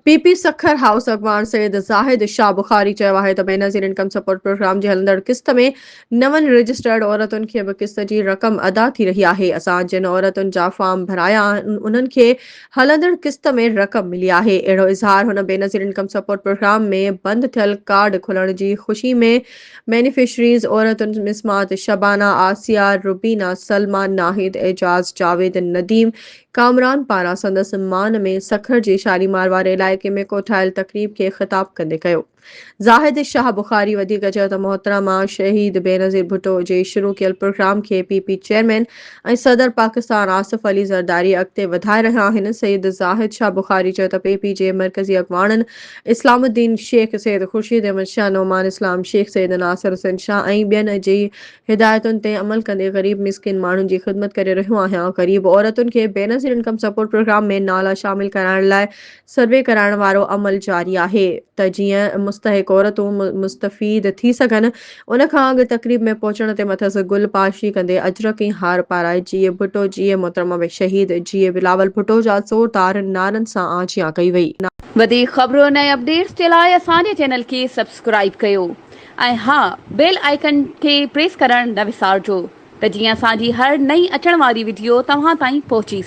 P P Sukkur house اڳواڻ سيد زاهد شاهه بخاري چيو آهي ته بينظير انڪم سپورٽ پروگرام جي هلندڙ قسط ۾ نون رجسٽرڊ عورتن کي به قسط جي رقم ادا ٿي رهي آهي، اسان جن عورتن جا فارم ڀرايا آهن انهن کي هلندڙ قسط ۾ رقم ملي آهي. اهڙو اظهار هن بينظير انڪم سپورٽ پروگرام ۾ بند ٿيل ڪارڊ کلڻ جي خوشي ۾ بينيفشريز عورتن مسمات شبانه، آسيه، روبينه، سلميٰ، ناهيد، اعجاز، جاويد، نديم، ڪامران پاران سندس مان ۾ سکر جي شاليمار واري علائقي ۾ ڪوٺايل تقريب کي خطاب ڪندي ڪيو. زاهد شاهه بخاري وڌيڪ چيو ته محترمه شهيد بينظير ڀٽو جي شروع ڪيل پروگرام کي پي پي چيئرمين ۽ صدر پاڪستان آصف علي زرداري اڳتي وڌائي رهيا آهن. سيد زاهد شاهه بخاري چيو ته پي پي جي مرڪزي اڳواڻن اسلام الدين شيخ، سيد خورشيد احمد شاهه، نعمان اسلام شيخ، سيد ناصر حسين شاهه ۽ ٻين جي هدايتن تي عمل ڪندي غريب مسڪين ماڻهن جي خدمت ڪري رهيو آهيان، غريب عورتن کي بينظير انڪم سپورٽ پروگرام ۾ نالا شامل ڪرائڻ لاء سروي ڪرائڻ وارو عمل جاري آهي ته جيئن مستحق عورتون مستفيد ٿي سگهن، ان کان اڳ تقريب ۾ پهچڻ تي مٿس گل پاشي ڪندي اجرڪ ۽ هار پارائي جيئي ڀٽو جيئي محترمه شهيد جيئي بلاول ڀٽو جا زوردار نعرن سان آجيان ڪئي وئي. وڌيڪ خبرن ۽ اپڊيٽس جي لاء اسان جي چينل کي سبسڪرائيب ڪيو ۽ ها بيل آئيڪن کي پريس ڪرڻ نه وسارجو ته جيئن اسان جي هر نئين اچڻ واري وڊيو توهان تائين پهچي.